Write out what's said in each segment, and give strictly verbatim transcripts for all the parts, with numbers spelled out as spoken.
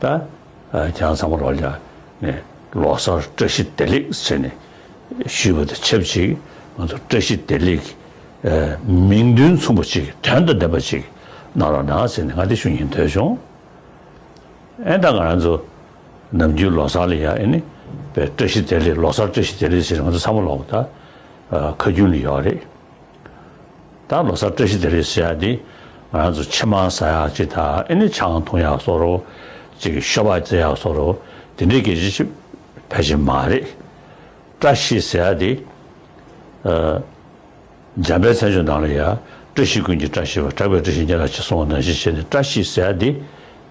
ད་ཁྱེད་རང་ཚང་མ་ལོག་ལ་ནས་ལོ་གསར་བཀྲ་ཤིས་བདེ་ལེགས་ཟེར་ནས་ཞུས་པ་དང་ཆབས་ཅིག་ང་ཚོ་བཀྲ་ཤིས་བདེ་ལེགས་མིང་དོན་མཚུངས་པ་ཅིག་དོན་དང་ལྡན་པ་ཅིག་གནང་རོགས་གནང་ཟེར་ནས་ང་དེ་ཞུ་སྙིང་འདོད་བྱུང་། ཨེ་ད་ང་རང་ཚོ་ནམ་རྒྱུན་ལོ་གསར་ལ་ཡ་ཨེ་ནི་པའི་བཀྲ་ཤིས་བདེ་ལེགས་ལོ་གསར་བཀྲ་ཤིས་བདེ་ལེགས་ཟེར་ནས་ང་ཚོ་ཚང་མ་ལོག་ད་ཁ་རྒྱུན་ལ་ཡོད་རེད། ད་ལོ་གསར་བཀྲ་ཤིས་བདེ་ལེགས་ཟེར་ཡ་འདི་ང་རང་ཚོ་ཕྱེ་མར་ཟ་ཡག་ཅིག་དང་ཨེ་ནི་ཆང་འཐུང་ཡག་བཟོ་འདྲ་ཅིག་ཤོ་སྦག་རྩེ་ཡག་བཟོ་འདྲ་དེ་འདྲའི་སྐད་ཆ་ཅིག་ཕལ་ཆེར་མ་རེད། བཀྲ་ཤིས་ཟེར་ཡ་འདི་ཨ། འཇམ་དཔལ་མཚན་བརྗོད་ནང་ལ་ཡ་བཀྲ་ཤིས་ཀུན་གྱི་བཀྲ་ཤིས་པ་གྲགས་པའི་བཀྲ་ཤིས་སྙན་གྲགས་ཆེ་གསུངས་པ་ནང་བཞིན་བྱས་ནས་བཀྲ་ཤིས་ཟེར་ཡ་འདི་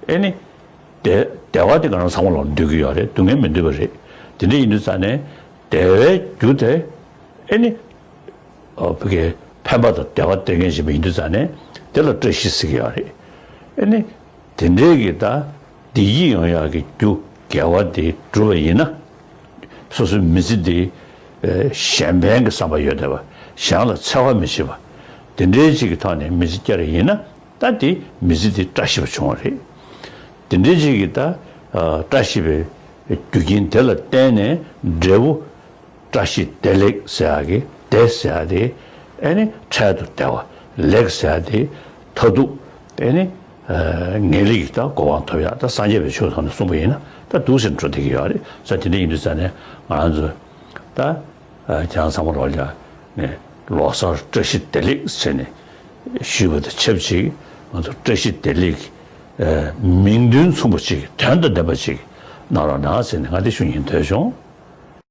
ཨེ་ནི་བདེ་བདེ་བ་དེ་ང་རང་ཚང་མ་ལ་འདོད་ཀྱི་ཡོད་རེད། སྡུག་བསྔལ་མི་འདོད་པ་རེད། དེ་འདྲ་ཡིན་དུས་ཙང་ནས་བདེ་བའི་རྒྱུ་དེ་ཨེ་ནི། ཨོ་བོད་སྐད་ཕན་པ་དང་བདེ་བ་སྟེར་མཁན་ཞིག་ཡིན་དུས་ཙང་ནས་དེ་ལ་བཀྲ་ཤིས་ཟེར་གྱི་ཡོད་རེད། ཨེ་ནི། དེ་འདྲའི་གི་ད་བདེ་སྐྱིད་ཡོང་ཡག་གི་རྒྱུ་དགེ་བ་དེ་བསྒྲུབས་པ་ཡིན་ན། སོ་སོའི་མི་ཚེ་འདི་གཞན་ཕན་གྱི་བསམ་པ་ཡོད་བསྡད་པ། གཞན་ལ་འཚེ་བ་མི་བྱེད་པ། དེ་འདྲའི་ཅིག་གི་ཐོག་ནས་མི་ཚེ་བསྐྱལ་བ་ཡིན་ན་ད་དེ་མི་ཚེ་འདི་བཀྲ་ཤིས་པ་བྱུང་བ་རེད། དེ་འདྲའི་ཅིག་གི་ད་བཀྲ་ཤིས་པའི་རྒྱུ་རྐྱེན་དེ་ལ་བརྟེན་ནས་འབྲས་བུ། བཀྲ་ཤིས་བདེ་ལེགས་ཟེར་ཡག་གི་བདེ་ཟེར་ཡག་དེ་ཨེ་ནི་འཕྲལ་དུ་བདེ་བ། ལེགས་ཟེར་ཡག་དེ་མཐར་ཐུག་ཨེ་ནི་ངེས་ལེགས་ཀྱི་ད་གོ་འཕང་ཐོབ་ཡག་ད་སངས་རྒྱས་པའི་ཆོས་ཐོག་ནས་གསུངས་པ་ཡིན་ན་ད་འདུག་སེ་འགྲོ་བསྡད་ཀྱི་ཡོད་རེད། ས་དེ་འདྲ་ཡིན་དུས་ཙང་ནས་ང་རང་ཚོ་ད་ཁྱེད་རང་ཚང་མ་ལོག་ལ་ནས་ལོ་གསར་བཀྲ་ཤིས་བདེ་ལེགས་ཟེར་ནས་ཞུས་པ་དང་ཆབས་ཅིག་ང་ཚོ་བཀྲ་ཤིས་བདེ་ལེགས་མིང་དོན་མཚུངས་པ་ཅིག་དོན་དང་ལྡན་པ་ཅིག་གནང་རོགས་གནང་ཟེར་ནས་ང་དེ་ཞུ་སྙིང་འདོད་བྱུང་།